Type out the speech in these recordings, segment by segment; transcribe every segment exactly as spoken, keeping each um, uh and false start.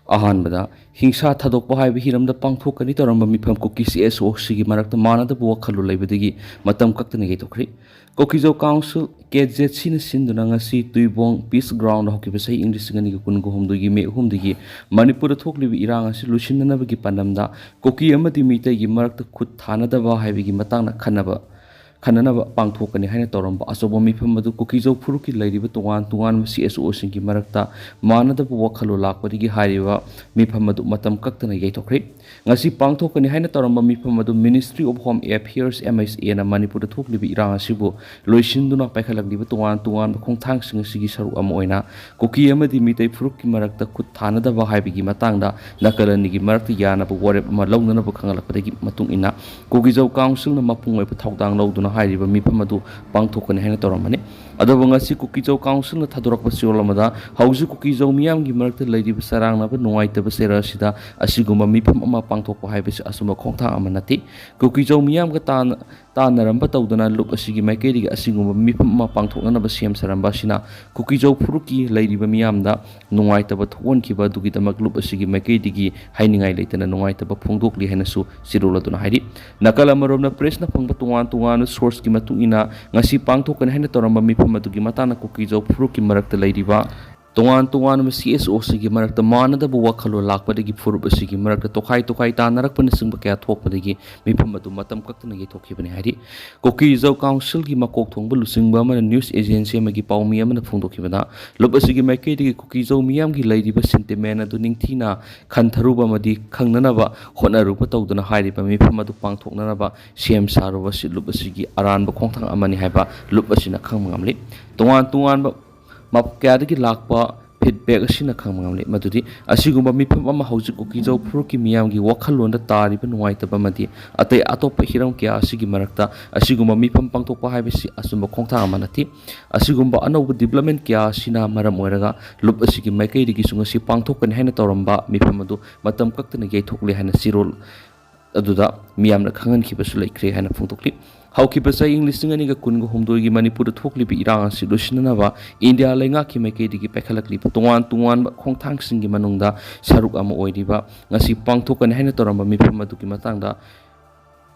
ꯑꯍꯥꯟꯕꯗ, ꯍꯤꯡꯁꯥ ꯊꯥꯗꯣꯛꯄ ꯍꯥꯏꯕ ꯍꯤꯔꯝꯗ ꯄꯥꯡꯊꯣꯛꯀꯅꯤ ꯇꯧꯔꯝꯕ ꯃꯤꯐꯝ ꯀꯨꯀꯤ ꯁꯤ ꯑꯦꯁ ꯑꯣ ꯁꯤꯒꯤ ꯃꯔꯛꯇ ꯃꯥꯟꯅꯗꯕ ꯋꯥꯈꯜꯂꯣꯟ ꯂꯩꯕꯗꯒꯤ ꯃꯇꯝ ꯀꯛꯇꯅ ꯌꯩꯊꯣꯛꯈ꯭ꯔꯦ꯫ ꯀꯣꯀꯤꯖꯧ ꯀꯥꯎꯟꯁꯤꯜ, ꯀꯦ ꯖꯦꯠ ꯁꯤꯅ ꯁꯤꯟꯗꯨꯅ ꯉꯁꯤ ꯇꯨꯏꯕꯣꯡ ꯄꯤꯁ ꯒ꯭ꯔꯥꯎꯟꯗ ꯍꯧꯈꯤꯕ ꯆꯍꯤ ꯏꯪ ꯂꯤꯁꯤꯡ ꯑꯅꯤꯒ ꯀꯨꯟꯒ ꯍꯨꯝꯗꯣꯏꯒꯤ ꯃꯦ ꯑꯍꯨꯝꯗꯒꯤ ꯃꯅꯤꯄꯨꯔꯗ ꯊꯣꯛꯂꯤꯕ ꯏꯔꯥꯡ ꯑꯁꯤ ꯂꯣꯏꯁꯤꯟꯅꯅꯕꯒꯤ ꯄꯥꯟꯗꯝꯗ ꯀꯨꯀꯤ ꯑꯃꯗꯤ ꯃꯤꯇꯩꯒꯤ ꯃꯔꯛꯇ ꯈꯨꯠ ꯊꯥꯅꯗꯕ ꯍꯥꯏꯕꯒꯤ ꯃꯇꯥꯡꯗ ꯈꯟꯅꯕ ꯈꯟꯅꯅꯕ ꯄꯥꯡꯊꯣꯛꯀꯅꯤ ꯍꯥꯏꯅ ꯇꯧꯔꯝꯕ ꯑꯆꯧꯕ ꯃꯤꯐꯝ ꯑꯗꯨ ꯀꯨꯀꯤꯖꯧ ꯐꯨꯔꯨꯞꯀꯤ ꯂꯩꯔꯤꯕ ꯇꯣꯉꯥꯟ ꯇꯣꯉꯥꯟꯕ ꯁꯤ ꯑꯦꯁ ꯑꯣꯁꯤꯡꯒꯤ ꯃꯔꯛꯇ ꯃꯥꯟꯅꯗꯕ ꯋꯥꯈꯜꯂꯣꯟ ꯂꯥꯛꯄꯗꯒꯤ ꯍꯥꯏꯔꯤꯕ ꯃꯤꯐꯝ ꯑꯗꯨ ꯃꯇꯝ ꯀꯛꯇꯅ ꯌꯩꯊꯣꯛꯈ꯭ꯔꯦ꯫ ꯉꯁꯤ ꯄꯥꯡꯊꯣꯛꯀꯅꯤ ꯍꯥꯏꯅ ꯇꯧꯔꯝꯕ ꯃꯤꯐꯝ ꯑꯗꯨ Ministry of Home Affairs, M H A ꯅ ꯃꯅꯤꯄꯨꯔꯗ ꯊꯣꯛꯂꯤꯕ ꯏꯔꯥꯡ ꯑꯁꯤꯕꯨ ꯂꯣꯏꯁꯤꯟꯗꯨꯅ ꯄꯥꯏꯈꯠꯂꯛꯂꯤꯕ ꯇꯣꯉꯥꯟ ꯇꯣꯉꯥꯟꯕ ꯈꯣꯡꯊꯥꯡꯁꯤꯡ ꯑꯁꯤꯒꯤ ꯁꯔꯨꯛ ꯑꯃ ꯑꯣꯏꯅ ꯀꯨꯀꯤ ꯑꯃꯗꯤ ꯃꯤꯇꯩ ꯐꯨꯔꯨꯞꯀꯤ ꯃꯔꯛꯇ ꯈꯨꯠ ꯊꯥꯅꯗꯕ ꯍꯥꯏꯕꯒꯤ ꯃꯇꯥꯡꯗ ꯅꯥꯀꯜ ꯑꯅꯤꯒꯤ ꯃꯔꯛꯇ ꯌꯥꯅꯕ ꯋꯥꯔꯦꯞ ꯑꯃ ꯂꯧꯅꯅꯕ ꯈꯪꯍꯜꯂꯛꯄꯗꯒꯤ ꯃꯇꯨꯡ ꯏꯟꯅ ꯀꯨꯀꯤꯖꯧ ꯀꯥꯎꯟꯁꯤꯜꯅ ꯃꯄꯨꯡ ꯑꯣꯏꯕ ꯊꯧꯗꯥꯡ ꯂꯧꯗꯨꯅ ꯍꯥꯏꯔꯤꯕ ꯃꯤꯐꯝ ꯑꯗꯨ ꯄꯥꯡꯊꯣꯛꯀꯅꯤ ꯍꯥꯏꯅ ꯇꯧꯔꯝꯕꯅꯤ꯫ ꯑꯗꯨꯕꯨ ꯉꯁꯤ ꯀꯨꯀꯤꯖꯧ ꯀꯥꯎꯟꯁꯤꯜꯅ ꯊꯥꯗꯣꯔꯛꯄ ꯆꯦꯔꯣꯜ ꯑꯃꯗ ꯍꯧꯖꯤꯛ ꯀꯨꯀꯤꯖꯧ ꯃꯤꯌꯥꯝꯒꯤ ꯃꯔꯛꯇ ꯂꯩꯔꯤꯕ ꯆꯔꯥꯡꯅꯕ ꯅꯨꯡꯉꯥꯏꯇꯕ ꯆꯩꯔꯥ ꯑꯁꯤꯗ ꯑꯁꯤꯒꯨꯝꯕ ꯃꯤꯐꯝ ꯑꯃ ꯄꯥꯡꯊꯣꯛꯄ ꯍꯥꯏꯕꯁꯤ ꯑꯆꯨꯝꯕ ꯈꯣꯡꯊꯥꯡ ꯑꯃ ꯅꯠꯇꯦ꯫ ꯀꯨꯀꯤꯖꯧ ꯃꯤꯌꯥꯝꯒ ꯇꯥꯟ-, ꯇꯥꯟꯅꯔꯝꯕ ꯇꯧꯗꯅ ꯂꯨꯞ ꯑꯁꯤꯒꯤ ꯃꯥꯏꯀꯩꯗꯒꯤ ꯑꯁꯤꯒꯨꯝꯕ ꯃꯤꯐꯝ ꯑꯃ ꯄꯥꯡꯊꯣꯛꯅꯅꯕ ꯁꯦꯝ ꯁꯥꯔꯝꯕ ꯑꯁꯤꯅ ꯀꯨꯀꯤꯖꯧ ꯐꯨꯔꯨꯞꯀꯤ ꯂꯩꯔꯤꯕ ꯃꯤꯌꯥꯝꯗ ꯅꯨꯡꯉꯥꯏꯇꯕ ꯊꯣꯛꯍꯟꯈꯤꯕ ꯑꯗꯨꯒꯤꯗꯃꯛ ꯂꯨꯞ ꯑꯁꯤꯒꯤ ꯃꯥꯏꯀꯩꯗꯒꯤ ꯍꯥꯏꯅꯤꯡꯉꯥꯏ ꯂꯩꯇꯅ ꯅꯨꯡꯉꯥꯏꯇꯕ ꯐꯣꯡꯗꯣꯛꯂꯤ ꯍꯥꯏꯅꯁꯨ ꯆꯦꯔꯣꯜ ꯑꯗꯨꯅ ꯍꯥꯏꯔꯤ꯫ ꯅꯥꯀꯜ ꯑꯃꯔꯣꯝꯗ ꯄ꯭ꯔꯦꯁꯅ ꯐꯪꯕ ꯇꯣꯉꯥꯟ ꯇꯣꯉꯥꯟꯕ ꯁꯣꯔꯁꯀꯤ ꯃꯇꯨꯡ ꯏꯟꯅ ꯉꯁꯤ ꯄꯥꯡꯊꯣꯛꯀꯅꯤ ꯍꯥꯏꯅ ꯇꯧꯔꯝꯕ ꯃꯤꯐꯝ ꯑꯗꯨꯒꯤ ꯃꯇꯥꯡꯗ ꯀꯨꯀꯤꯖꯧ ꯐꯨꯔꯨꯞꯀꯤ ꯃꯔꯛꯇ ꯂꯩꯔꯤꯕ ꯇꯣꯉꯥꯟ ꯇꯣꯉꯥꯟꯕ ꯁꯤ ꯑꯦꯁ ꯑꯣꯁꯤꯡꯒꯤ ꯃꯔꯛꯇ ꯃꯥꯟꯅꯗꯕ ꯋꯥꯈꯜꯂꯣꯟ ꯂꯥꯛꯄꯗꯒꯤ ꯐꯨꯔꯨꯞ ꯑꯁꯤꯒꯤ ꯃꯔꯛꯇ ꯇꯣꯈꯥꯏ ꯇꯣꯈꯥꯏ ꯇꯥꯅꯔꯛꯄꯅꯆꯤꯡꯕ ꯀꯌꯥ ꯊꯣꯛꯄꯗꯒꯤ ꯃꯤꯐꯝ ꯑꯗꯨ ꯃꯇꯝ ꯀꯛꯇꯅ ꯌꯩꯊꯣꯛꯈꯤꯕꯅꯤ ꯍꯥꯏꯔꯤ꯫ ꯀꯨꯀꯤꯖꯧ ꯀꯥꯎꯟꯁꯤꯜꯒꯤ ꯃꯀꯣꯛ ꯊꯣꯡꯕ ꯂꯨꯆꯤꯡꯕ ꯑꯃꯅ ꯅ꯭ꯌꯨꯁ ꯑꯦꯖꯦꯟꯁꯤ ꯑꯃꯒꯤ ꯄꯥꯎꯃꯤ ꯑꯃꯅ ꯐꯣꯡꯗꯣꯛꯈꯤꯕꯗ ꯂꯨꯞ ꯑꯁꯤꯒꯤ ꯃꯥꯏꯀꯩꯗꯒꯤ ꯀꯨꯀꯤꯖꯧ ꯃꯤꯌꯥꯝꯒꯤ ꯂꯩꯔꯤꯕ ꯁꯦꯟꯇꯤꯃꯦꯟ ꯑꯗꯨ ꯅꯤꯡꯊꯤꯅ ꯈꯟꯊꯔꯨꯕ ꯑꯃꯗꯤ ꯈꯪꯅꯅꯕ ꯍꯣꯠꯅꯔꯨꯕ ꯇꯧꯗꯨꯅ ꯍꯥꯏꯔꯤꯕ ꯃꯤꯐꯝ ꯑꯗꯨ ꯄꯥꯡꯊꯣꯛꯅꯅꯕ ꯁꯦꯝ ꯁꯥꯔꯨꯕ ꯑꯁꯤ ꯂꯨꯞ ꯑꯁꯤꯒꯤ ꯑꯔꯥꯟꯕ ꯈꯣꯡꯊꯥꯡ ꯑꯃꯅꯤ ꯍꯥꯏꯕ ꯂꯨꯞ ꯑꯁꯤꯅ ꯈꯪꯕ ꯉꯝꯂꯤ꯫ ꯇꯣꯉꯥꯟ ꯇꯣꯉꯥꯟꯕ ꯃꯞ ꯀꯌꯥꯗꯒꯤ ꯂꯥꯛꯄ ꯐꯤꯗꯕꯦꯛ ꯑꯁꯤꯅ ꯈꯪꯕ ꯉꯝꯂꯤ ꯃꯗꯨꯗꯤ ꯑꯁꯤꯒꯨꯝꯕ ꯃꯤꯐꯝ ꯑꯃ ꯍꯧꯖꯤꯛ ꯀꯨꯀꯤꯖꯧ ꯐꯨꯔꯨꯞꯀꯤ ꯃꯤꯌꯥꯝꯒꯤ ꯋꯥꯈꯜꯂꯣꯟꯗ ꯇꯥꯔꯤꯕ ꯅꯨꯡꯉꯥꯏꯇꯕ ꯑꯃꯗꯤ ꯑꯇꯩ ꯑꯇꯣꯞꯄ ꯍꯤꯔꯝ ꯀꯌꯥ ꯑꯁꯤꯒꯤ ꯃꯔꯛꯇ ꯑꯁꯤꯒꯨꯝꯕ ꯃꯤꯐꯝ ꯄꯥꯡꯊꯣꯛꯄ ꯍꯥꯏꯕꯁꯤ ꯑꯆꯨꯝꯕ ꯈꯣꯡꯊꯥꯡ ꯑꯃ ꯅꯠꯇꯦ꯫ ꯑꯁꯤꯒꯨꯝꯕ ꯑꯅꯧꯕ ꯗꯤꯕ꯭ꯂꯞꯃꯦꯟ ꯀꯌꯥ ꯑꯁꯤꯅ ꯃꯔꯝ ꯑꯣꯏꯔꯒ ꯂꯨꯞ ꯑꯁꯤꯒꯤ ꯃꯥꯏꯀꯩꯗꯒꯤꯁꯨ ꯉꯁꯤ ꯄꯥꯡꯊꯣꯛꯀꯅꯤ ꯍꯥꯏꯅ ꯇꯧꯔꯝꯕ ꯃꯤꯐꯝ ꯑꯗꯨ ꯃꯇꯝ ꯀꯛꯇꯅ ꯌꯩꯊꯣꯛꯂꯦ ꯍꯥꯏꯅ ꯆꯦꯔꯣꯜ ꯑꯗꯨꯗ ꯃꯤꯌꯥꯝꯅ ꯈꯪꯍꯟꯈꯤꯕꯁꯨ ꯂꯩꯈ꯭ꯔꯦ ꯍꯥꯏꯅ ꯐꯣꯡꯗꯣꯛꯂꯤ꯫ ꯍꯧꯈꯤꯕ ꯆꯍꯤ ꯂꯤꯁꯤꯡ ꯑꯅꯤꯒ ꯀꯨꯟꯒ ꯍꯨꯝꯗꯣꯏꯒꯤ ꯃꯅꯤꯄꯨꯔꯗ ꯊꯣꯛꯂꯤꯕ ꯏꯔꯥꯡ ꯑꯁꯤ ꯂꯣꯏꯁꯤꯟꯅꯅꯕ ꯏꯟꯗꯤꯌꯥ ꯂꯩꯉꯥꯛꯀꯤ ꯃꯥꯏꯀꯩꯗꯒꯤ ꯄꯥꯏꯈꯠꯂꯛꯂꯤꯕ ꯇꯣꯉꯥꯟ ꯇꯣꯉꯥꯟꯕ ꯈꯣꯡꯊꯥꯡꯁꯤꯡꯒꯤ ꯃꯅꯨꯡꯗ ꯁꯔꯨꯛ ꯑꯃ ꯑꯣꯏꯔꯤꯕ ꯉꯁꯤ ꯄꯥꯡꯊꯣꯛꯀꯅꯤ ꯍꯥꯏꯅ ꯇꯧꯔꯝꯕ ꯃꯤꯐꯝ ꯑꯗꯨꯒꯤ ꯃꯇꯥꯡꯗ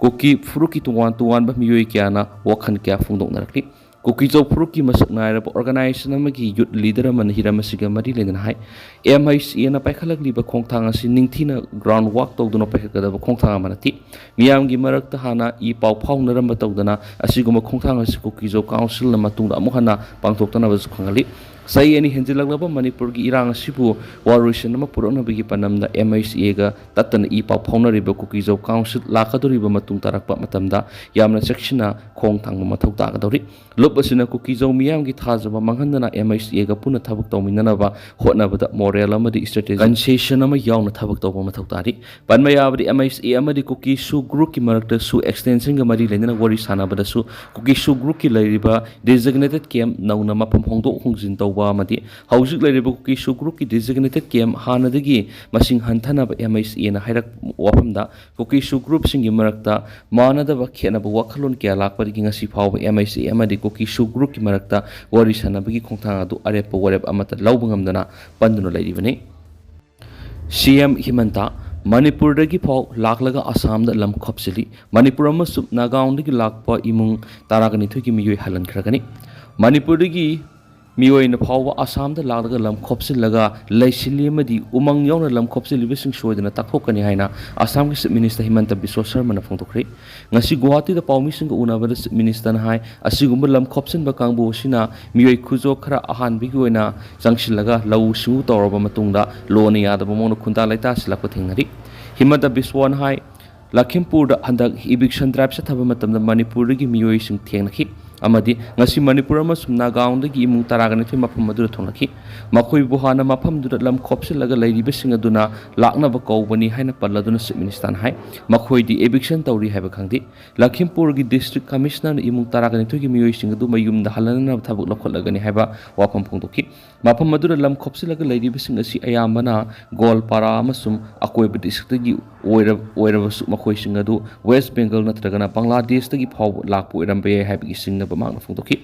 ꯀꯨꯀꯤ ꯐꯨꯔꯨꯞꯀꯤ ꯇꯣꯉꯥꯟ ꯇꯣꯉꯥꯟꯕ ꯃꯤꯑꯣꯏ ꯀꯌꯥꯅ ꯋꯥꯈꯜ ꯀꯌꯥ ꯐꯣꯡꯗꯣꯛꯅꯔꯛꯂꯤ꯫ ꯀꯨꯀꯤꯖꯧ ꯐꯨꯔꯨꯞꯀꯤ ꯃꯁꯛ ꯅꯥꯏꯔꯕ organization ꯑꯃꯒꯤ youth leader ꯑꯃꯅ ꯍꯤꯔꯝ ꯑꯁꯤꯒ ꯃꯔꯤ ꯂꯩꯅꯅ ꯍꯥꯏ, M H A ꯅ ꯄꯥꯏꯈꯠꯂꯛꯂꯤꯕ ꯈꯣꯡꯊꯥꯡ ꯑꯁꯤ ꯅꯤꯡꯊꯤꯅ ground work ꯇꯧꯗꯨꯅ ꯄꯥꯏꯈꯠꯀꯗꯕ ꯈꯣꯡꯊꯥꯡ ꯑꯃ ꯅꯠꯇꯦ꯫ ꯃꯤꯌꯥꯝꯒꯤ ꯃꯔꯛꯇ ꯍꯥꯟꯅ ꯏ ꯄꯥꯎ ꯐꯥꯎꯅꯔꯝꯕ ꯇꯧꯗꯅ ꯑꯁꯤꯒꯨꯝꯕ ꯈꯣꯡꯊꯥꯡ ꯑꯁꯤ ꯀꯨꯀꯤꯖꯧ council ꯅ ꯃꯇꯨꯡꯗ ꯑꯃꯨꯛ ꯍꯟꯅ ꯄꯥꯡꯊꯣꯛꯇꯅꯕꯁꯨ ꯈꯪꯍꯜꯂꯤ꯫ ꯆꯍꯤ ꯑꯅꯤ ꯍꯦꯟꯖꯤꯜꯂꯛꯂꯕ ꯃꯅꯤꯄꯨꯔꯒꯤ ꯏꯔꯥꯡ ꯑꯁꯤꯕꯨ ꯋꯥꯔꯣꯏꯁꯤꯟ ꯑꯃ ꯄꯨꯔꯛꯅꯕꯒꯤ ꯄꯥꯟꯗꯝꯗ M H A ꯒ ꯇꯠꯇꯅ ꯏ ꯄꯥꯎ ꯐꯥꯎꯅꯔꯤꯕ ꯀꯨꯀꯤꯖꯧ council ꯂꯥꯛꯀꯗꯧꯔꯤꯕ ꯃꯇꯨꯡ ꯇꯥꯔꯛꯄ ꯃꯇꯝꯗ ꯌꯥꯝꯅ ꯆꯦꯛꯁꯤꯟꯅ ꯈꯣꯡ ꯊꯥꯡꯕ ꯃꯊꯧ ꯇꯥꯒꯗꯧꯔꯤ꯫ ꯂꯨꯞ ꯑꯁꯤꯅ ꯀꯨꯀꯤꯖꯧ ꯃꯤꯌꯥꯝꯒꯤ ꯊꯥꯖꯕ ꯃꯥꯡꯍꯟꯗꯅ M H A ꯒ ꯄꯨꯟꯅ ꯊꯕꯛ ꯇꯧꯃꯤꯟꯅꯅꯕ ꯍꯣꯠꯅꯕꯗ moral ꯑꯃꯗꯤ strategic concession ꯑꯃ ꯌꯥꯎꯅ ꯊꯕꯛ ꯇꯧꯕ ꯃꯊꯧ ꯇꯥꯔꯤ꯫ ꯄꯟꯕ ꯌꯥꯕꯗꯤ, M H A ꯑꯃꯗꯤ ꯀꯨꯀꯤ ꯁꯨ group ꯀꯤ ꯃꯔꯛꯇꯁꯨ extension ꯒ ꯃꯔꯤ ꯂꯩꯅꯅ ꯋꯥꯔꯤ ꯁꯥꯟꯅꯕꯗꯁꯨ ꯀꯨꯀꯤ ꯁꯨ group ꯀꯤ ꯂꯩꯔꯤꯕ designated camp ꯅꯧꯅ ꯃꯐꯝ ꯍꯣꯡꯗꯣꯛ ꯍꯣꯡꯖꯤꯟ ꯇꯧꯕ ꯑꯃꯗꯤ ꯍꯧꯖꯤꯛ ꯂꯩꯔꯤꯕ ꯀꯨꯀꯤ ꯁꯨ group ꯀꯤ designated camp ꯍꯥꯟꯅꯗꯒꯤ ꯃꯁꯤꯡ ꯍꯟꯊꯅꯕ M H A ꯅ ꯍꯥꯏꯔꯛꯄ ꯋꯥꯐꯝꯗ ꯀꯨꯀꯤ ꯁꯨ group ꯁꯤꯡꯒꯤ ꯃꯔꯛꯇ ꯃꯥꯟꯅꯗꯕ ꯈꯦꯠꯅꯕ ꯋꯥꯈꯜꯂꯣꯟ ꯀꯌꯥ ꯂꯥꯛꯄꯗꯒꯤ ꯉꯁꯤ ꯐꯥꯎꯕ M H A ꯑꯃꯗꯤ ꯀꯨꯀꯤ ꯁꯨ group ꯀꯤ ꯃꯔꯛꯇ ꯋꯥꯔꯤ ꯁꯥꯟꯅꯕꯒꯤ ꯈꯣꯡꯊꯥꯡ ꯑꯗꯨ ꯑꯔꯦꯞꯄ ꯋꯥꯔꯦꯞ ꯑꯃꯠꯇ ꯂꯧꯕ ꯉꯝꯗꯅ ꯄꯟꯗꯨꯅ ꯂꯩꯔꯤꯕꯅꯤ꯫ C M ꯍꯤꯃꯟꯇ ꯃꯅꯤꯄꯨꯔꯗꯒꯤ ꯐꯥꯎ ꯂꯥꯛꯂꯒ ꯑꯁꯥꯝꯗ ꯂꯝ ꯈꯣꯞꯆꯤꯜꯂꯤ꯫ ꯃꯅꯤꯄꯨꯔ ꯑꯃꯁꯨꯡ ꯅꯥꯒꯥꯎꯟꯗꯒꯤ ꯂꯥꯛꯄ ꯏꯃꯨꯡ ꯇꯔꯥꯒ ꯅꯤꯊꯣꯏꯒꯤ ꯃꯤꯑꯣꯏ ꯍꯜꯍꯟꯈ꯭ꯔꯒꯅꯤ꯫ ꯃꯅꯤꯄꯨꯔꯗꯒꯤ ꯃꯤꯑꯣꯏꯅ ꯐꯥꯎꯕ ꯑꯁꯥꯝꯗ ꯂꯥꯛꯂꯒ ꯂꯝ ꯈꯣꯞꯆꯤꯜꯂꯒ ꯂꯩꯁꯤꯜꯂꯤ ꯑꯃꯗꯤ ꯎꯃꯪ ꯌꯥꯎꯅ ꯂꯝ ꯈꯣꯞꯆꯤꯜꯂꯤꯕꯁꯤꯡ ꯁꯣꯏꯗꯅ ꯇꯥꯛꯊꯣꯛꯀꯅꯤ ꯍꯥꯏꯅ ꯑꯁꯥꯝꯒꯤ Chief Minister ꯍꯤꯃꯟꯇ ꯕꯤꯁ꯭ꯋ ꯁꯔꯃꯅ ꯐꯣꯡꯗꯣꯛꯈ꯭ꯔꯦ꯫ ꯉꯁꯤ ꯒꯨꯋꯥꯍꯥꯇꯤꯗ ꯄꯥꯎꯃꯤꯁꯤꯡꯒ ꯎꯅꯕꯗ Chief Minister ꯅ ꯍꯥꯏ, ꯑꯁꯤꯒꯨꯝꯕ ꯂꯝ ꯈꯣꯞꯆꯤꯟꯕ ꯀꯥꯡꯕꯨ ꯑꯁꯤꯅ ꯃꯤꯑꯣꯏ ꯈꯨꯖꯣ ꯈꯔ ꯑꯍꯥꯟꯕꯒꯤ ꯑꯣꯏꯅ ꯆꯪꯁꯤꯜꯂꯒ ꯂꯧꯎ ꯁꯤꯡꯎ ꯇꯧꯔꯕ ꯃꯇꯨꯡꯗ ꯂꯣꯅ ꯌꯥꯗꯕ ꯃꯑꯣꯡꯗ ꯈꯨꯟꯗꯥ ꯂꯩꯇꯥꯁꯤꯜꯂꯛꯄ ꯊꯦꯡꯅꯔꯤ꯫ ꯍꯤꯃꯟꯇ ꯕꯤꯁ꯭ꯋꯅ ꯍꯥꯏ, ꯂꯈꯤꯝꯄꯨꯔꯗ ꯍꯟꯗꯛ eviction drive ꯆꯠꯊꯕ ꯃꯇꯝꯗ ꯃꯅꯤꯄꯨꯔꯗꯒꯤ ꯃꯤꯑꯣꯏꯁꯤꯡ ꯊꯦꯡꯅꯈꯤ ꯑꯃꯗꯤ ꯉꯁꯤ ꯃꯅꯤꯄꯨꯔ ꯑꯃꯁꯨꯡ ꯅꯥꯒꯥꯎꯟꯗꯒꯤ ꯏꯃꯨꯡ ꯇꯔꯥꯒ ꯅꯤꯊꯣꯏ ꯃꯐꯝ ꯑꯗꯨꯗ ꯊꯨꯡꯂꯈꯤ꯫ ꯃꯈꯣꯏꯕꯨ ꯍꯥꯟꯅ ꯃꯐꯝꯗꯨꯗ ꯂꯝ ꯈꯣꯞꯆꯤꯜꯂꯒ ꯂꯩꯔꯤꯕꯁꯤꯡ ꯑꯗꯨꯅ ꯂꯥꯛꯅꯕ ꯀꯧꯕꯅꯤ ꯍꯥꯏꯅ ꯄꯜꯂꯗꯨꯅ Chief Minister ꯅ ꯍꯥꯏ, ꯃꯈꯣꯏꯗꯤ eviction ꯇꯧꯔꯤ ꯍꯥꯏꯕ ꯈꯪꯗꯦ꯫ ꯂꯈꯤꯝꯄꯨꯔꯒꯤ District Commissioner ꯅ ꯏꯃꯨꯡ ꯇꯔꯥꯒ ꯅꯤꯊꯣꯏꯒꯤ ꯃꯤꯑꯣꯏꯁꯤꯡ ꯑꯗꯨ ꯃꯌꯨꯝꯗ ꯍꯜꯍꯟꯅꯕ ꯊꯕꯛ ꯂꯧꯈꯠꯂꯒꯅꯤ ꯍꯥꯏꯕ ꯋꯥꯐꯝ ꯐꯣꯡꯗꯣꯛꯈꯤ꯫ ꯃꯐꯝ ꯑꯗꯨꯗ ꯂꯝ ꯈꯣꯞꯆꯤꯜꯂꯒ ꯂꯩꯔꯤꯕꯁꯤꯡ ꯑꯁꯤ ꯑꯌꯥꯝꯕꯅ ꯒꯣꯜꯄꯥꯔꯥ ꯑꯃꯁꯨꯡ ꯑꯀꯣꯏꯕ district ꯇꯒꯤ ꯑꯣꯏꯔꯕꯁꯨ ꯃꯈꯣꯏꯁꯤꯡ ꯑꯗꯨ ꯋꯦꯁ ꯕꯦꯡꯒꯜ ꯅꯠꯇ꯭ꯔꯒꯅ ꯕꯪꯒ꯭ꯂꯥꯗꯦꯁꯇꯒꯤ ꯐꯥꯎꯕ ꯂꯥꯛꯄ ꯑꯣꯏꯔꯝꯕ ꯌꯥꯏ ꯍꯥꯏꯕꯒꯤ ꯆꯤꯡꯅꯕ ꯃꯍꯥꯛꯅ ꯐꯣꯡꯗꯣꯛꯈꯤ꯫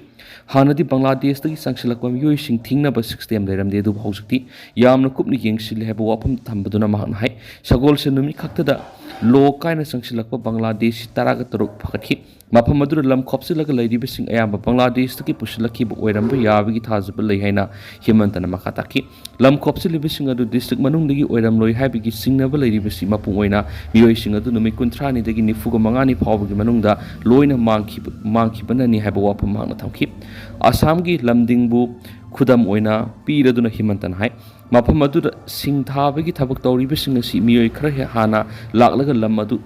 ꯍꯥꯟꯅꯗꯤ ꯕꯪꯒ꯭ꯂꯥꯗꯦꯁꯇꯒꯤ ꯆꯪꯁꯤꯜꯂꯛꯄ ꯃꯤꯑꯣꯏꯁꯤꯡ ꯊꯤꯡꯅꯕ ꯁꯤꯁꯇꯦꯝ ꯂꯩꯔꯝꯗꯦ, ꯑꯗꯨꯕꯨ ꯍꯧꯖꯤꯛꯇꯤ ꯌꯥꯝꯅ ꯀꯨꯞꯅ ꯌꯦꯡꯁꯤꯜꯂꯦ ꯍꯥꯏꯕ ꯋꯥꯐꯝ ꯊꯝꯕꯗꯨꯅ ꯃꯍꯥꯛꯅ ꯍꯥꯏ, ꯁꯒꯣꯜꯁꯦꯟ ꯅꯨꯃꯤꯠ ꯈꯛꯇꯗ ꯂꯣ ꯀꯥꯏꯅ ꯆꯪꯁꯤꯜꯂꯛꯄ ꯕꯪꯒ꯭ꯂꯥꯗꯦꯁꯤ ꯇꯔꯥꯒ ꯇꯔꯨꯛ ꯐꯒꯠꯈꯤ꯫ ꯃꯐꯝ ꯑꯗꯨꯗ ꯂꯝ ꯈꯣꯞꯆꯤꯜꯂꯒ ꯂꯩꯔꯤꯕꯁꯤꯡ ꯑꯌꯥꯝꯕ ꯕꯪꯒ꯭ꯂꯥꯗꯦꯁꯇꯒꯤ ꯄꯨꯁꯤꯜꯂꯛꯈꯤꯕ ꯑꯣꯏꯔꯝꯕ ꯌꯥꯕꯒꯤ ꯊꯥꯖꯕ ꯂꯩ ꯍꯥꯏꯅ ꯍꯤꯃꯟꯇꯅ ꯃꯈꯥ ꯇꯥꯈꯤ꯫ ꯂꯝ ꯈꯣꯞꯆꯤꯜꯂꯤꯕꯁꯤꯡ ꯑꯗꯨ ꯗꯤꯁꯇ꯭ꯔꯤꯛ ꯃꯅꯨꯡꯗꯒꯤ ꯑꯣꯏꯔꯝꯂꯣꯏ ꯍꯥꯏꯕꯒꯤ ꯆꯤꯡꯅꯕ ꯂꯩꯔꯤꯕꯁꯤ ꯃꯄꯨꯡ ꯑꯣꯏꯅ ꯃꯤꯑꯣꯏꯁꯤꯡ ꯑꯗꯨ ꯅꯨꯃꯤꯠ ꯀꯨꯟꯊ꯭ꯔꯥꯅꯤꯗꯒꯤ ꯅꯤꯐꯨꯒ ꯃꯉꯥꯅꯤ ꯐꯥꯎꯕꯒꯤ ꯃꯅꯨꯡꯗ ꯂꯣꯏꯅ ꯃꯥꯡꯈꯤꯕ, ꯃꯥꯡꯈꯤꯕꯅꯅꯤ ꯍꯥꯏꯕ ꯋꯥꯐꯝ ꯃꯍꯥꯛꯅ ꯊꯝꯈꯤ꯫ ꯑꯁꯥꯝꯒꯤ ꯂꯝꯗꯤꯡꯕꯨ ꯈꯨꯗꯝ ꯑꯣꯏꯅ ꯄꯤꯔꯗꯨꯅ ꯍꯤꯃꯟꯇꯅ ꯍꯥꯏ, ꯃꯐꯝ ꯑꯗꯨꯗ ꯁꯤꯡ ꯊꯥꯕꯒꯤ ꯊꯕꯛ ꯇꯧꯔꯤꯕꯁꯤꯡ ꯑꯁꯤ ꯃꯤꯑꯣꯏ ꯈꯔ ꯍꯦ-, ꯍꯥꯟꯅ ꯂꯥꯛꯂꯒ ꯂꯝ ꯑꯗꯨ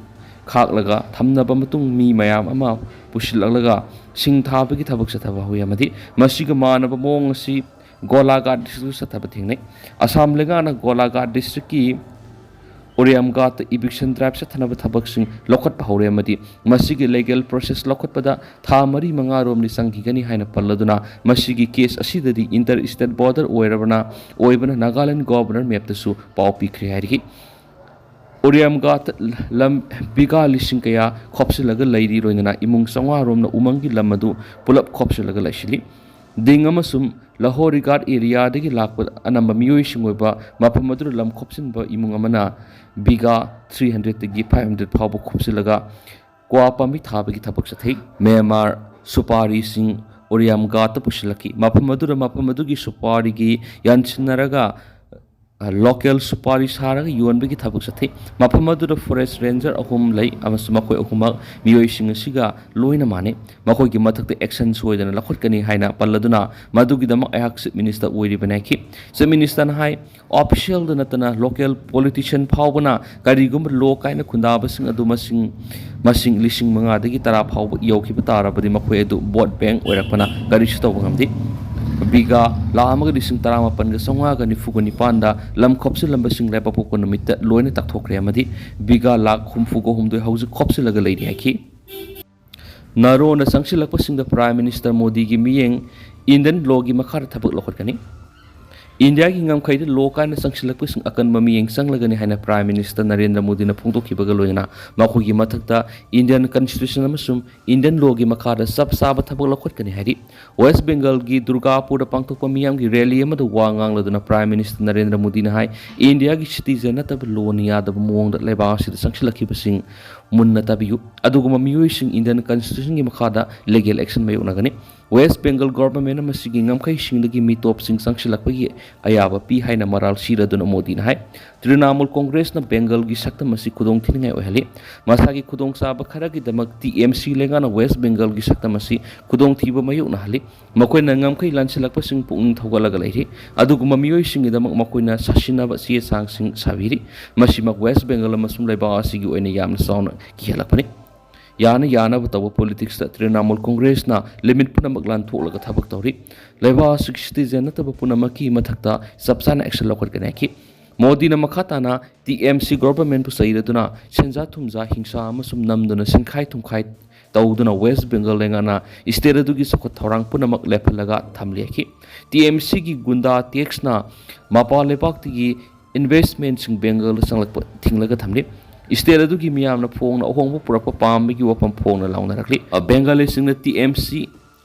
ꯈꯥꯛꯂꯒ ꯊꯝꯅꯕ ꯃꯇꯨꯡ ꯃꯤ ꯃꯌꯥꯝ ꯑꯃ ꯄꯨꯁꯤꯜꯂꯛꯂꯒ ꯁꯤꯡ ꯊꯥꯕꯒꯤ ꯊꯕꯛ ꯆꯠꯊꯕ ꯍꯧꯏ ꯑꯃꯗꯤ ꯃꯁꯤꯒ ꯃꯥꯟꯅꯕ ꯃꯑꯣꯡ ꯑꯁꯤ ꯒꯣꯂꯥꯘꯥꯠ ꯗꯤꯁꯇ꯭ꯔꯤꯛꯇꯁꯨ ꯆꯠꯊꯕ ꯊꯦꯡꯅꯩ꯫ ꯑꯁꯥꯝ ꯂꯩꯉꯥꯛꯅ ꯒꯣꯂꯥꯘꯥꯠ ꯗꯤꯁꯇ꯭ꯔꯤꯛꯀꯤ ꯑꯣꯔꯤꯌꯥꯝꯒꯥꯠꯇ ꯏꯚꯤꯛꯁꯟ ꯗ꯭ꯔꯥꯏꯚ ꯆꯠꯊꯅꯕ ꯊꯕꯛꯁꯤꯡ ꯂꯧꯈꯠꯄ ꯍꯧꯔꯦ ꯑꯃꯗꯤ ꯃꯁꯤꯒꯤ ꯂꯤꯒꯦꯜ ꯄ꯭ꯔꯣꯁꯦꯁ ꯂꯧꯈꯠꯄꯗ ꯊꯥ ꯃꯔꯤ ꯃꯉꯥ ꯔꯣꯝꯗꯤ ꯆꯪꯈꯤꯒꯅꯤ ꯍꯥꯏꯅ ꯄꯜꯂꯗꯨꯅ, ꯃꯁꯤꯒꯤ ꯀꯦꯁ ꯑꯁꯤꯗꯗꯤ ꯏꯟꯇꯔ ꯁ꯭ꯇꯦꯠ ꯕꯣꯔꯗꯔ ꯑꯣꯏꯔꯕꯅ, ꯑꯣꯏꯕꯅ ꯅꯥꯒꯥꯂꯦꯟ ꯒꯣꯚꯔꯅꯔ ꯃꯦꯞꯇꯁꯨ ꯄꯥꯎ ꯄꯤꯈ꯭ꯔꯦ ꯍꯥꯏꯔꯤ꯫ ꯑꯣꯔꯤꯌꯥꯝꯒꯥꯠꯇ ꯂꯝ ꯕꯤꯒꯥ ꯂꯤꯁꯤꯡ ꯀꯌꯥ ꯈꯣꯞꯆꯤꯜꯂꯒ ꯂꯩꯔꯤ, ꯂꯣꯏꯅꯅ ꯏꯃꯨꯡ ꯆꯥꯝꯃꯉꯥ ꯔꯣꯝꯅ ꯎꯃꯪꯒꯤ ꯂꯝ ꯑꯗꯨ ꯄꯨꯂꯞ ꯈꯣꯞꯆꯤꯜꯂꯒ ꯂꯩꯁꯤꯜꯂꯤ꯫ ꯗꯤꯡ ꯑꯃꯁꯨꯡ ꯂꯍꯣꯔꯤꯒꯥꯠ ꯑꯦꯔꯤꯌꯥꯗꯒꯤ ꯂꯥꯛꯄ ꯑꯅꯝꯕ ꯃꯤꯑꯣꯏꯁꯤꯡ ꯑꯣꯏꯕ ꯃꯐꯝ ꯑꯗꯨꯗ ꯂꯝ ꯈꯣꯞꯆꯤꯟꯕ ꯏꯃꯨꯡ ꯑꯃꯅ ꯕꯤꯒꯥ ꯊ꯭ꯔꯤ ꯍꯟꯗ꯭ꯔꯦꯗꯇꯒꯤ ꯐꯥꯏꯚ ꯍꯟꯗ꯭ꯔꯦꯗ ꯐꯥꯎꯕ ꯈꯣꯞꯆꯤꯜꯂꯒ ꯀ꯭ꯋꯥ ꯄꯥꯝꯕꯤ ꯊꯥꯕꯒꯤ ꯊꯕꯛ ꯆꯠꯊꯩ꯫ ꯃ꯭ꯌꯥꯟꯃꯥꯔ ꯁꯨꯄꯥꯔꯤꯁꯤꯡ ꯑꯣꯔꯤꯌꯥꯝꯒꯥꯠꯇ ꯄꯨꯁꯤꯜꯂꯛꯈꯤ꯫ ꯃꯐꯝ ꯑꯗꯨꯗ ꯃꯐꯝ ꯑꯗꯨꯒꯤ ꯁꯨꯄꯥꯔꯤꯒꯤ ꯌꯥꯟꯁꯤꯟꯅꯔꯒ, ꯑ, ꯂꯣꯀꯦꯜ ꯁꯨꯄꯥꯔꯤ ꯁꯥꯔꯒ ꯌꯣꯟꯕꯒꯤ ꯊꯕꯛ ꯆꯠꯊꯩ꯫ ꯃꯐꯝ ꯑꯗꯨꯗ ꯐꯣꯔꯦꯁ ꯔꯦꯟꯖꯔ ꯑꯍꯨꯝ ꯂꯩ ꯑꯃꯁꯨꯡ ꯃꯈꯣꯏ ꯑꯍꯨꯝꯃꯛ ꯃꯤꯑꯣꯏꯁꯤꯡ ꯑꯁꯤꯒ ꯂꯣꯏꯅ ꯃꯥꯟꯅꯩ꯫ ꯃꯈꯣꯏꯒꯤ ꯃꯊꯛꯇ ꯑꯦꯛꯁꯟ ꯁꯣꯏꯗꯅ ꯂꯧꯈꯠꯀꯅꯤ ꯍꯥꯏꯅ ꯄꯜꯂꯗꯨꯅ, ꯃꯗꯨꯒꯤꯗꯃꯛ ꯑꯩꯍꯥꯛ ꯆꯤꯐ ꯃꯤꯅꯤꯁꯇꯔ ꯑꯣꯏꯔꯤꯕꯅꯤ ꯍꯥꯏꯈꯤ꯫ ꯆꯤꯐ ꯃꯤꯅꯤꯁꯇꯔꯅ ꯍꯥꯏ, ꯑꯣꯐꯤꯁꯤꯌꯦꯜꯗ ꯅꯠꯇꯅ ꯂꯣꯀꯦꯜ ꯄꯣꯂꯤꯇꯤꯁꯤꯌꯟ ꯐꯥꯎꯕꯅ ꯀꯔꯤꯒꯨꯝꯕ ꯂꯣ ꯀꯥꯏꯅ ꯈꯨꯟꯗꯥꯕꯁꯤꯡ ꯑꯗꯨ ꯃꯁꯤꯡ, ꯃꯁꯤꯡ ꯂꯤꯁꯤꯡ ꯃꯉꯥꯗꯒꯤ ꯇꯔꯥ ꯐꯥꯎꯕ ꯌꯧꯈꯤꯕ ꯇꯥꯔꯕꯗꯤ ꯃꯈꯣꯏ ꯑꯗꯨ ꯚꯣꯠ ꯕꯦꯡ ꯑꯣꯏꯔꯛꯄꯅ ꯀꯔꯤꯁꯨ ꯇꯧꯕ ꯉꯝꯗꯦ꯫ ꯕꯤꯒꯥ ꯂꯥꯈ ꯑꯃꯒ ꯂꯤꯁꯤꯡ ꯇꯔꯥꯃꯥꯄꯟꯒ ꯆꯥꯝꯃꯉꯥꯒ ꯅꯤꯐꯨꯒ ꯅꯤꯄꯥꯟꯗ ꯂꯝ ꯈꯣꯞꯆꯤꯜꯂꯝꯕꯁꯤꯡ ꯂꯩꯕꯥꯛꯄꯣꯛꯄ ꯅꯨꯃꯤꯠꯇ ꯂꯣꯏꯅ ꯇꯥꯛꯊꯣꯛꯈ꯭ꯔꯦ ꯑꯃꯗꯤ ꯕꯤꯒꯥ ꯂꯥꯈ ꯍꯨꯝꯐꯨꯒ ꯍꯨꯝꯗꯣꯏ ꯍꯧꯖꯤꯛ ꯈꯣꯞꯆꯤꯜꯂꯒ ꯂꯩꯔꯤ ꯍꯥꯏꯈꯤ꯫ ꯅꯔꯣꯟꯅ ꯆꯪꯁꯤꯜꯂꯛꯄꯁꯤꯡꯗ ꯄ꯭ꯔꯥꯏꯝ ꯃꯤꯅꯤꯁꯇꯔ ꯃꯣꯗꯤꯒꯤ ꯃꯤꯠꯌꯦꯡ ꯏꯟꯗꯤꯌꯟ ꯂꯣꯒꯤ ꯃꯈꯥꯗ ꯊꯕꯛ ꯂꯧꯈꯠꯀꯅꯤ꯫ ꯏꯟꯗꯤꯌꯥꯒꯤ ꯉꯝꯈꯩꯗ ꯂꯣ ꯀꯥꯏꯅ ꯆꯪꯁꯤꯜꯂꯛꯄꯁꯤꯡ ꯑꯀꯟꯕ ꯃꯤꯠꯌꯦꯡ ꯆꯪꯂꯒꯅꯤ ꯍꯥꯏꯅ Prime Minister ꯅꯔꯦꯟꯗ꯭ꯔ ꯃꯣꯗꯤꯅ ꯐꯣꯡꯗꯣꯛꯈꯤꯕꯒ ꯂꯣꯏꯅꯅ ꯃꯈꯣꯏꯒꯤ ꯃꯊꯛꯇ Indian Constitution ꯑꯃꯁꯨꯡ Indian lawꯒꯤ ꯃꯈꯥꯗ ꯆꯞ ꯆꯥꯕ ꯊꯕꯛ ꯂꯧꯈꯠꯀꯅꯤ ꯍꯥꯏꯔꯤ꯫ ꯋꯦꯁ ꯕꯦꯡꯒꯜꯒꯤ ꯗꯨꯔꯒꯥꯄꯨꯔꯗ ꯄꯥꯡꯊꯣꯛꯄ ꯃꯤꯌꯥꯝꯒꯤ rally ꯑꯃꯗ ꯋꯥ ꯉꯥꯡꯂꯗꯨꯅ Prime Minister ꯅꯔꯦꯟꯗ꯭ꯔ ꯃꯣꯗꯤꯅ ꯍꯥꯏ, ꯏꯟꯗꯤꯌꯥꯒꯤ citizen ꯅꯠꯇꯕ ꯂꯣꯅ ꯌꯥꯗꯕ ꯃꯑꯣꯡꯗ ꯂꯩꯕꯥꯛ ꯑꯁꯤꯗ ꯆꯪꯁꯤꯜꯂꯛꯈꯤꯕꯁꯤꯡ ꯃꯨꯟꯅ ꯇꯥꯕꯤꯌꯨ꯫ ꯑꯗꯨꯒꯨꯝꯕ ꯃꯤꯑꯣꯏꯁꯤꯡ Indian Constitutionꯒꯤ ꯃꯈꯥꯗ legal action ꯃꯥꯌꯣꯛꯅꯒꯅꯤ꯫ ꯋꯦꯁ ꯕꯦꯡꯒꯜ government ꯑꯃꯁꯤꯒꯤ ꯉꯝꯈꯩꯁꯤꯡꯗꯒꯤ ꯃꯤꯇꯣꯞꯁꯤꯡ ꯆꯪꯁꯤꯜꯂꯛꯄꯒꯤ ꯑꯌꯥꯕ ꯄꯤ ꯍꯥꯏꯅ ꯃꯔꯥꯜ ꯁꯤꯔꯗꯨꯅ ꯃꯣꯗꯤꯅ ꯍꯥꯏ꯫ ꯇ꯭ꯔꯤꯅꯥꯃꯨꯜ ꯀꯣꯡꯒ꯭ꯔꯦꯁꯅ ꯕꯦꯡꯒꯜꯒꯤ ꯁꯛꯇꯝ ꯑꯁꯤ ꯈꯨꯗꯣꯡ ꯊꯤꯅꯤꯡꯉꯥꯏ ꯑꯣꯏꯍꯜꯂꯤ꯫ ꯃꯁꯥꯒꯤ ꯈꯨꯗꯣꯡꯆꯥꯕ ꯈꯔꯒꯤꯗꯃꯛ T M C ꯂꯩꯉꯥꯛꯅ ꯋꯦꯁ ꯕꯦꯡꯒꯜꯒꯤ ꯁꯛꯇꯝ ꯑꯁꯤ ꯈꯨꯗꯣꯡꯊꯤꯕ ꯃꯥꯌꯣꯛꯅꯍꯜꯂꯤ꯫ ꯃꯈꯣꯏꯅ ꯉꯝꯈꯩ ꯂꯥꯟꯁꯤꯜꯂꯛꯄꯁꯤꯡ ꯄꯨꯛꯅꯤꯡ ꯊꯧꯒꯠꯂꯒ ꯂꯩꯔꯤ꯫ ꯑꯗꯨꯒꯨꯝꯕ ꯃꯤꯑꯣꯏꯁꯤꯡꯒꯤꯗꯃꯛ ꯃꯈꯣꯏꯅ ꯁꯥꯁꯤꯟꯅꯕ ꯆꯦ ꯆꯥꯡꯁꯤꯡ ꯁꯥꯕꯤꯔꯤ꯫ ꯃꯁꯤꯃꯛ ꯋꯦꯁ ꯕꯦꯡꯒꯜ ꯑꯃꯁꯨꯡ ꯂꯩꯕꯥꯛ ꯑꯁꯤꯒꯤ ꯑꯣꯏꯅ ꯌꯥꯝꯅ ꯆꯥꯎꯅ ꯀꯤꯍꯜꯂꯛꯄꯅꯤ꯫ ꯌꯥꯅ ꯌꯥꯅꯕ ꯇꯧꯕ politicsꯇ ꯇ꯭ꯔꯤꯅꯥꯃꯨꯜ ꯀꯣꯡꯒ꯭ꯔꯦꯁꯅ limit ꯄꯨꯝꯅꯃꯛ ꯂꯥꯟꯊꯣꯛꯂꯒ ꯊꯕꯛ ꯇꯧꯔꯤ꯫ ꯂꯩꯕꯥꯛ ꯑꯁꯤꯒꯤ citizen ꯅꯠꯇꯕ ꯄꯨꯝꯅꯃꯛꯀꯤ ꯃꯊꯛꯇ ꯆꯞ ꯆꯥꯅ action ꯂꯧꯈꯠꯀꯅꯤ ꯍꯥꯏꯈꯤ꯫ ꯃꯣꯗꯤꯅ ꯃꯈꯥ ꯇꯥꯅ T M C governmentꯄꯨ ꯆꯩꯔꯗꯨꯅ ꯁꯦꯟꯖꯥ ꯊꯨꯝꯖꯥ ꯍꯤꯡꯁꯥ ꯑꯃꯁꯨꯡ ꯅꯝꯗꯨꯅ ꯁꯤꯟꯈꯥꯏ ꯊꯨꯝꯈꯥꯏ ꯇꯧꯗꯨꯅ ꯋꯦꯁ ꯕꯦꯡꯒꯜ ꯂꯩꯉꯥꯛꯅ state ꯑꯗꯨꯒꯤ ꯆꯥꯎꯈꯠ ꯊꯧꯔꯥꯡ ꯄꯨꯝꯅꯃꯛ ꯂꯦꯞꯍꯜꯂꯒ ꯊꯝꯂꯤ ꯍꯥꯏꯈꯤ꯫ T M Cꯒꯤ ꯒꯨꯟꯗꯥ taxꯅ ꯃꯄꯥꯟ ꯂꯩꯕꯥꯛꯇꯒꯤ investmentꯁꯤꯡ ꯕꯦꯡꯒꯜꯗ ꯆꯪꯂꯛꯄ ꯊꯤꯡꯂꯒ ꯊꯝꯂꯤ꯫ State ꯑꯗꯨꯒꯤ ꯃꯤꯌꯥꯝꯅ ꯐꯣꯡꯅ ꯑꯍꯣꯡꯕ ꯄꯨꯔꯛꯄ ꯄꯥꯝꯕꯒꯤ ꯋꯥꯐꯝ ꯐꯣꯡꯅ ꯂꯥꯎꯅꯔꯛꯂꯤ꯫ ꯕꯦꯡꯒꯥꯂꯤꯁꯤꯡꯅ T M C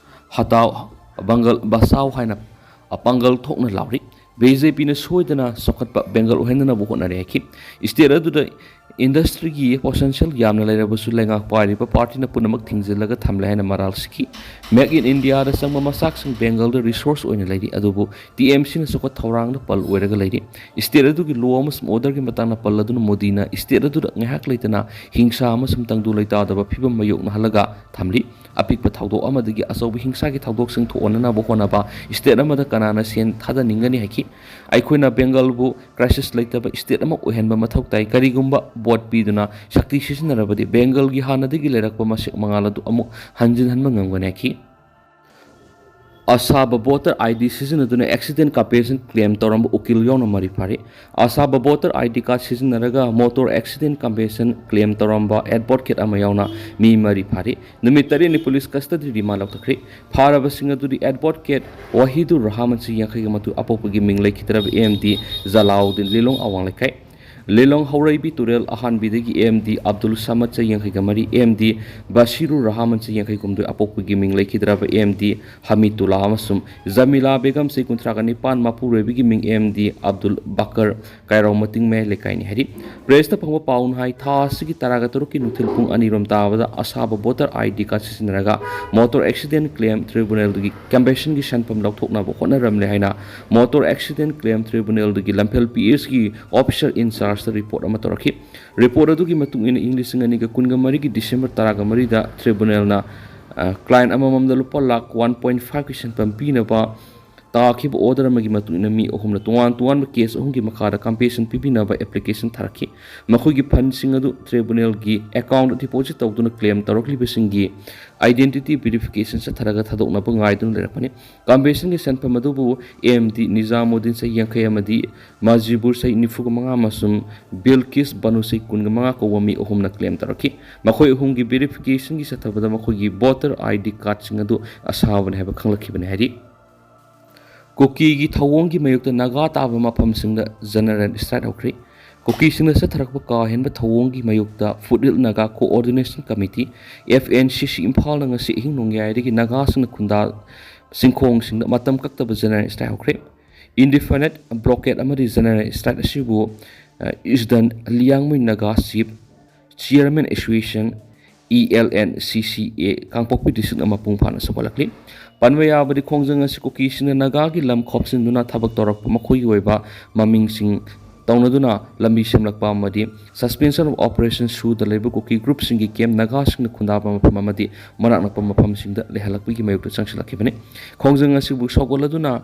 ꯍꯇꯥꯎ, ꯕꯪꯒꯜ ꯕꯁꯥꯎ ꯍꯥꯏꯅ ꯄꯥꯡꯒꯜ ꯊꯣꯛꯅ ꯂꯥꯎꯔꯤ꯫ BJPꯅ ꯁꯣꯏꯗꯅ ꯆꯥꯎꯈꯠꯄ ꯕꯦꯡꯒꯜ ꯑꯣꯏꯍꯟꯅꯅꯕ ꯍꯣꯠꯅꯔꯤ ꯍꯥꯏꯈꯤ꯫ State ꯑꯗꯨꯗ industryꯒꯤ potential ꯌꯥꯝꯅ ꯂꯩꯔꯕꯁꯨ ꯂꯩꯉꯥꯛ ꯄꯥꯏꯔꯤꯕ partyꯅ ꯄꯨꯝꯅꯃꯛ ꯊꯤꯡꯖꯤꯜꯂꯒ ꯊꯝꯂꯦ ꯍꯥꯏꯅ ꯃꯔꯥꯜ ꯁꯤꯈꯤ꯫ Make in Indiaꯗ ꯆꯪꯕ ꯃꯆꯥꯛꯁꯤꯡ ꯕꯦꯡꯒꯜꯗ resource ꯑꯣꯏꯅ ꯂꯩꯔꯤ, ꯑꯗꯨꯕꯨ T M Cꯅ ꯆꯥꯎꯈꯠ ꯊꯧꯔꯥꯡꯗ ꯄꯜ ꯑꯣꯏꯔꯒ ꯂꯩꯔꯤ꯫ State ꯑꯗꯨꯒꯤ law ꯑꯃꯁꯨꯡ orderꯒꯤ ꯃꯇꯥꯡꯗ ꯄꯜꯂꯗꯨꯅ ꯃꯣꯗꯤꯅ state ꯑꯗꯨꯗ ꯉꯥꯏꯍꯥꯛ ꯂꯩꯇꯅ ꯍꯤꯡꯁꯥ ꯑꯃꯁꯨꯡ ꯇꯪꯗꯨ ꯂꯩꯇꯥꯗꯕ ꯐꯤꯕꯝ ꯃꯥꯌꯣꯛꯅꯍꯜꯂꯒ ꯊꯝꯂꯤ꯫ ꯑꯄꯤꯛꯄ ꯊꯧꯗꯣꯛ ꯑꯃꯗꯒꯤ ꯑꯆꯧꯕ ꯍꯤꯡꯁꯥꯒꯤ ꯊꯧꯗꯣꯛꯁꯤꯡ ꯊꯣꯛꯍꯟꯅꯅꯕ ꯍꯣꯠꯅꯕ state ꯑꯃꯗ ꯀꯅꯥꯅ ꯁꯦꯟ ꯊꯥꯗꯅꯤꯡꯒꯅꯤ ꯍꯥꯏꯈꯤ꯫ ꯑꯩꯈꯣꯏꯅ ꯕꯦꯡꯒꯜꯕꯨ crisis ꯂꯩꯇꯕ state ꯑꯃ ꯑꯣꯏꯍꯟꯕ ꯃꯊꯧ ꯇꯥꯏ꯫ ꯀꯔꯤꯒꯨꯝꯕ vote ꯄꯤꯗꯨꯅ ꯁꯛꯇꯤ ꯁꯤꯖꯤꯟꯅꯔꯕꯗꯤ ꯕꯦꯡꯒꯜꯒꯤ ꯍꯥꯟꯅꯗꯒꯤ ꯂꯩꯔꯛꯄ ꯃꯁꯛ ꯃꯉꯥꯜ ꯑꯗꯨ ꯑꯃꯨꯛ ꯍꯟꯖꯤꯟꯍꯟꯕ ꯉꯝꯒꯅꯤ ꯍꯥꯏꯈꯤ꯫ ꯑꯁꯥꯕ ꯚꯣꯇꯔ ꯑꯥꯏ ꯗꯤ ꯁꯤꯖꯤꯟꯅꯗꯨꯅ ꯑꯦꯛꯁꯤꯗꯦꯟ ꯀꯝꯄꯦꯟꯁꯦꯁꯟ ꯀ꯭ꯂꯦꯝ ꯇꯧꯔꯝꯕ ꯎꯀꯤꯜ ꯌꯥꯎꯅ ꯃꯔꯤ ꯐꯥꯔꯤ꯫ ꯑꯁꯥꯕ ꯚꯣꯇꯔ ꯑꯥꯏ ꯗꯤ ꯀꯥꯔꯗ ꯁꯤꯖꯤꯟꯅꯔꯒ ꯃꯣꯇꯣꯔ ꯑꯦꯛꯁꯤꯗꯦꯟ ꯀꯝꯄꯦꯟꯁꯦꯁꯟ ꯀ꯭ꯂꯦꯝ ꯇꯧꯔꯝꯕ ꯑꯦꯗꯚꯣꯀꯦꯠ ꯑꯃ ꯌꯥꯎꯅ ꯃꯤ ꯃꯔꯤ ꯐꯥꯔꯤ꯫ ꯅꯨꯃꯤꯠ ꯇꯔꯦꯠꯅꯤ ꯄꯨꯂꯤꯁ ꯀꯁꯇꯗꯤ ꯔꯤꯃꯥꯟ ꯂꯧꯊꯈ꯭ꯔꯤ꯫ ꯐꯥꯔꯕꯁꯤꯡ ꯑꯗꯨꯗꯤ ꯑꯦꯗꯚꯣꯀꯦꯠ ꯋꯥꯍꯤꯗꯨꯔ ꯔꯍꯥꯃꯟ, ꯆꯍꯤ ꯌꯥꯡꯈꯩꯒ ꯃꯥꯊꯣꯏ, ꯑꯄꯣꯛꯄꯒꯤ ꯃꯤꯡ ꯂꯩꯈꯤꯗ꯭ꯔꯕ ꯑꯦꯝ ꯗꯤ ꯖꯂꯥꯎꯗꯤꯟ, ꯂꯤꯂꯣꯡ ꯑꯋꯥꯡ ꯂꯩꯀꯥꯏ꯫ ꯂꯤꯂꯣꯡ ꯍꯧꯔꯩꯕꯤ ꯇꯨꯔꯦꯜ ꯑꯍꯥꯟꯕꯤꯗꯒꯤ ꯑꯦꯝ ꯗꯤ ꯑꯕꯗꯨꯜ ꯁꯃꯗ, ꯆꯍꯤ ꯌꯥꯡꯈꯩꯒ ꯃꯔꯤ, ꯑꯦꯝ ꯗꯤ ꯕꯁꯤꯔꯨꯔ ꯔꯍꯥꯃꯟ, ꯆꯍꯤ ꯌꯥꯡꯈꯩ ꯍꯨꯝꯗꯣꯏ, ꯑꯄꯣꯛꯄꯒꯤ ꯃꯤꯡ ꯂꯩꯈꯤꯗ꯭ꯔꯕ ꯑꯦꯝ ꯗꯤ ꯍꯃꯤꯗꯨꯜꯂꯥ ꯑꯃꯁꯨꯡ ꯖꯃꯤꯂꯥ ꯕꯦꯒꯝ, ꯆꯍꯤ ꯀꯨꯟꯊ꯭ꯔꯥꯒ ꯅꯤꯄꯥꯟ, ꯃꯄꯨꯔꯣꯏꯕꯒꯤ ꯃꯤꯡ ꯑꯦꯝ ꯗꯤ ꯑꯕꯗꯨꯜ ꯕꯀꯔ, ꯀꯥꯏꯔꯧ ꯃꯇꯤꯡ ꯃꯌꯥꯏ ꯂꯩꯀꯥꯏꯅꯤ ꯍꯥꯏꯔꯤ꯫ ꯄ꯭ꯔꯦꯁꯇ ꯐꯪꯕ ꯄꯥꯎꯅ ꯍꯥꯏ, ꯊꯥ ꯑꯁꯤꯒꯤ ꯇꯔꯥꯒ ꯇꯔꯨꯛꯀꯤ ꯅꯨꯡꯊꯤꯜ ꯄꯨꯡ ꯑꯅꯤꯔꯣꯝ ꯇꯥꯕꯗ ꯑꯁꯥꯕ ꯚꯣꯇꯔ ꯑꯥꯏ ꯗꯤ ꯀꯥꯔꯗ ꯁꯤꯖꯤꯟꯅꯔꯒ ꯃꯣꯇꯣꯔ ꯑꯦꯛꯁꯤꯗꯦꯟ ꯀ꯭ꯂꯦꯝ ꯇ꯭ꯔꯤꯕꯨꯅꯦꯜꯗꯒꯤ ꯀꯝꯄꯦꯟꯁꯦꯁꯟꯒꯤ ꯁꯦꯟꯐꯝ ꯂꯧꯊꯣꯛꯅꯕ ꯍꯣꯠꯅꯔꯝꯂꯦ ꯍꯥꯏꯅ ꯃꯣꯇꯣꯔ ꯑꯦꯛꯁꯤꯗꯦꯟ ꯀ꯭ꯂꯦꯝ ꯇ꯭ꯔꯤꯕꯨꯅꯦꯜꯗꯒꯤ ꯂꯝꯐꯦꯜ ꯄꯤ ꯑꯦꯁꯀꯤ ꯑꯣꯐꯤꯁꯔ ꯏꯟꯆꯥꯔꯖꯇ ꯔꯤꯄꯣꯔꯠ ꯑꯃ ꯇꯧꯔꯛꯈꯤ꯫ ꯔꯤꯄꯣꯔꯠ ꯑꯗꯨꯒꯤ ꯃꯇꯨꯡ ꯏꯟꯅ, ꯏꯪ ꯂꯤꯁꯤꯡ ꯑꯅꯤꯒ ꯀꯨꯟꯒ ꯃꯔꯤꯒꯤ ꯗꯤꯁꯦꯝꯕꯔ ꯇꯔꯥꯒ ꯃꯔꯤꯗ ꯇ꯭ꯔꯤꯕꯨꯅꯦꯜꯅ, ꯑ, ꯀ꯭ꯂꯥꯏꯟ ꯑꯃꯃꯝꯗ ꯂꯨꯄꯥ ꯂꯥꯈ ꯋꯥꯟ ꯄꯣꯏꯟ ꯐꯥꯏꯚꯀꯤ ꯁꯦꯟꯐꯝ ꯄꯤꯅꯕ ꯇꯥꯈꯤꯕ ꯑꯣꯔꯗꯔ ꯑꯃꯒꯤ ꯃꯇꯨꯡ ꯏꯟꯅ ꯃꯤ ꯑꯍꯨꯝꯅ ꯇꯣꯉꯥꯟ ꯇꯣꯉꯥꯟꯕ ꯀꯦꯁ ꯑꯍꯨꯝꯒꯤ ꯃꯈꯥꯗ ꯀꯝꯄꯦꯟꯁꯦꯁꯟ ꯄꯤꯕꯤꯅꯕ ꯑꯦꯄ꯭ꯂꯤꯀꯦꯁꯟ ꯊꯥꯔꯛꯈꯤ꯫ ꯃꯈꯣꯏꯒꯤ ꯐꯟꯁꯤꯡ ꯑꯗꯨ ꯇ꯭ꯔꯤꯕꯨꯅꯦꯜꯒꯤ ꯑꯦꯀꯥꯎꯟꯗ ꯗꯤꯄꯣꯖꯤꯠ ꯇꯧꯗꯨꯅ ꯀ꯭ꯂꯦꯝ ꯇꯧꯔꯛꯂꯤꯕꯁꯤꯡꯒꯤ ꯑꯥꯏꯗꯦꯟꯇꯤꯇꯤ ꯚꯦꯔꯤꯐꯤꯀꯦꯁꯟ ꯆꯠꯊꯔꯒ ꯊꯥꯗꯣꯛꯅꯕ ꯉꯥꯏꯗꯨꯅ ꯂꯩꯔꯛꯄꯅꯤ꯫ ꯀꯝꯄꯦꯟꯁꯦꯁꯟꯒꯤ ꯁꯦꯟꯐꯝ ꯑꯗꯨꯕꯨ ꯑꯦꯝ ꯗꯤ ꯅꯤꯖꯥꯃꯨꯗꯤꯟ, ꯆꯍꯤ ꯌꯥꯡꯈꯩ ꯑꯃꯗꯤ ꯃꯥꯖꯤꯕꯨꯔ, ꯆꯍꯤ ꯅꯤꯐꯨꯒ ꯃꯉꯥ, ꯑꯃꯁꯨꯡ ꯕꯤꯜꯀꯤꯁ ꯕꯅꯨ, ꯆꯍꯤ ꯀꯨꯟꯒ ꯃꯉꯥ ꯀꯧꯕ ꯃꯤ ꯑꯍꯨꯝꯅ ꯀ꯭ꯂꯦꯝ ꯇꯧꯔꯛꯈꯤ꯫ ꯃꯈꯣꯏ ꯑꯍꯨꯝꯒꯤ ꯚꯦꯔꯤꯐꯤꯀꯦꯁꯟꯒꯤ ꯆꯠꯊꯕꯗ ꯃꯈꯣꯏꯒꯤ ꯚꯣꯇꯔ ꯑꯥꯏ ꯗꯤ ꯀꯥꯔꯗꯁꯤꯡ ꯑꯗꯨ ꯑꯁꯥꯕꯅꯤ ꯍꯥꯏꯕ ꯈꯪꯂꯛꯈꯤꯕꯅꯤ ꯍꯥꯏꯔꯤ꯫ ꯀꯨꯀꯤꯒꯤ ꯊꯧꯑꯣꯡꯒꯤ ꯃꯥꯌꯣꯛꯇ ꯅꯥꯒꯥ ꯇꯥꯕ ꯃꯐꯝꯁꯤꯡꯗ ꯖꯦꯅꯔꯦꯜ ꯁ꯭ꯇ꯭ꯔꯥꯏꯛ ꯍꯧꯈ꯭ꯔꯤ꯫ ꯀꯨꯀꯤꯁꯤꯡꯅ ꯆꯠꯊꯔꯛꯄ ꯀꯥ ꯍꯦꯟꯕ ꯊꯧꯑꯣꯡꯒꯤ ꯃꯥꯌꯣꯛꯇ foothill Naga coordination committee, F N C C, ꯏꯝꯐꯥꯜꯅ ꯉꯁꯤ ꯑꯍꯤꯡ ꯅꯣꯡꯌꯥꯏꯗꯒꯤ ꯅꯥꯒꯥꯁꯤꯡꯅ ꯈꯨꯟꯗꯥ ꯆꯤꯡꯈꯣꯡꯁꯤꯡꯗ ꯃꯇꯝ ꯀꯛꯇꯕ ꯖꯦꯅꯔꯦꯜ ꯁ꯭ꯇ꯭ꯔꯥꯏꯛ ꯍꯧꯈ꯭ꯔꯦ꯫ ꯏꯟꯗꯤꯐꯥꯏꯅꯥꯏꯠ ꯕ꯭ꯂꯣꯀꯦꯠ ꯑꯃꯗꯤ ꯖꯦꯅꯔꯦꯜ ꯁ꯭ꯇ꯭ꯔꯥꯏꯛ ꯑꯁꯤꯕꯨ, ꯑ, eastern Liangmai Naga chief chairmen association, E L N C C ꯑꯦ, ꯀꯥꯡꯄꯣꯛꯄꯤ ꯗꯤꯁꯇ꯭ꯔꯤꯛꯅ ꯃꯄꯨꯡ ꯐꯥꯅ ꯁꯧꯒꯠꯂꯛꯂꯤ꯫ ꯄꯟꯕ ꯌꯥꯕꯗꯤ, ꯈꯣꯡꯖꯪ ꯑꯁꯤ ꯀꯨꯀꯤꯁꯤꯡꯅ ꯅꯥꯒꯥꯒꯤ ꯂꯝ ꯈꯣꯞꯆꯤꯟꯗꯨꯅ ꯊꯕꯛ ꯇꯧꯔꯛꯄ, ꯃꯈꯣꯏꯒꯤ ꯑꯣꯏꯕ ꯃꯃꯤꯡꯁꯤꯡ ꯇꯧꯅꯗꯨꯅ ꯂꯝꯕꯤ ꯁꯦꯝꯂꯛꯄ ꯑꯃꯗꯤ ꯁꯁꯄꯦꯟꯁꯟ ꯑꯣꯐ ꯑꯣꯄꯔꯦꯁꯟ ꯁꯨꯗ ꯂꯩꯕ ꯀꯨꯀꯤ ꯒ꯭ꯔꯨꯞꯁꯤꯡꯒꯤ ꯀꯦꯝꯞ, ꯅꯥꯒꯥꯁꯤꯡꯅ ꯈꯨꯟꯗꯥꯕ ꯃꯐꯝ ꯑꯃꯗꯤ ꯃꯅꯥꯛ ꯅꯛꯄ ꯃꯐꯝꯁꯤꯡꯗ ꯂꯩꯍꯜꯂꯛꯄꯒꯤ ꯃꯥꯌꯣꯛꯇ ꯆꯪꯁꯤꯜꯂꯛꯈꯤꯕꯅꯤ꯫ ꯈꯣꯡꯖꯪ ꯑꯁꯤꯕꯨ ꯁꯧꯒꯠꯂꯗꯨꯅ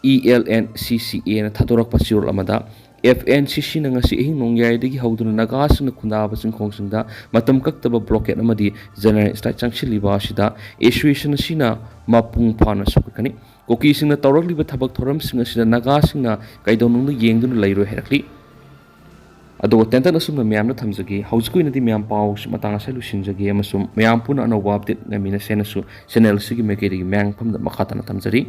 ꯏ ꯑꯦꯜ ꯑꯦꯟ ꯁꯤ ꯁꯤ ꯑꯦꯅ ꯊꯥꯗꯣꯔꯛꯄ ꯆꯦꯔꯣꯜ ꯑꯃꯗ, ꯑꯦꯐ ꯑꯦꯟ ꯁꯤ ꯁꯤꯅ ꯉꯁꯤ ꯑꯍꯤꯡ ꯅꯣꯡꯌꯥꯏꯗꯒꯤ ꯍꯧꯗꯨꯅ ꯅꯥꯒꯥꯁꯤꯡꯅ ꯈꯨꯟꯗꯥꯕ ꯆꯤꯡꯈꯣꯡꯁꯤꯡꯗ ꯃꯇꯝ ꯀꯛꯇꯕ ꯕ꯭ꯂꯣꯀꯦꯠ ꯑꯃꯗꯤ ꯖꯦꯅꯔꯦꯜ ꯁ꯭ꯇ꯭ꯔꯥꯏꯛ ꯆꯪꯁꯤꯜꯂꯤꯕ ꯑꯁꯤꯗ ꯑꯦꯁꯣꯁꯤꯌꯦꯁꯟ ꯑꯁꯤꯅ ꯃꯄꯨꯡ ꯐꯥꯅ ꯁꯧꯒꯠꯀꯅꯤ꯫ ꯀꯨꯀꯤꯁꯤꯡꯅ ꯇꯧꯔꯛꯂꯤꯕ ꯊꯕꯛ ꯊꯧꯔꯝꯁꯤꯡ ꯑꯁꯤꯗ ꯅꯥꯒꯥꯁꯤꯡꯅ ꯀꯩꯗꯧꯅꯨꯡꯗ ꯌꯦꯡꯗꯨꯅ ꯂꯩꯔꯣꯏ ꯍꯥꯏꯔꯛꯂꯤ꯫ ꯑꯗꯨꯒ ꯇꯦꯟꯇꯛꯅ ꯑꯁꯨꯝꯅ ꯃꯌꯥꯝꯅ ꯊꯝꯖꯒꯦ꯫ ꯍꯧꯖꯤꯛꯀꯤ ꯑꯣꯏꯅꯗꯤ ꯃꯌꯥꯝ ꯄꯥꯎ ꯃꯇꯥꯡ ꯑꯁꯤꯗ ꯂꯣꯏꯁꯤꯟꯖꯒꯦ ꯑꯃꯁꯨꯡ ꯃꯌꯥꯝ ꯄꯨꯟꯅ ꯑꯅꯧꯕ ꯑꯞꯗꯦꯠ ꯉꯥꯏꯃꯤꯟꯅꯁꯦꯅꯁꯨ ꯆꯦꯅꯦꯜ ꯑꯁꯤꯒꯤ ꯃꯥꯏꯀꯩꯗꯒꯤ ꯃꯌꯥꯝ ꯃꯐꯝꯗ ꯃꯈꯥ ꯇꯥꯅ ꯊꯝꯖꯔꯤ꯫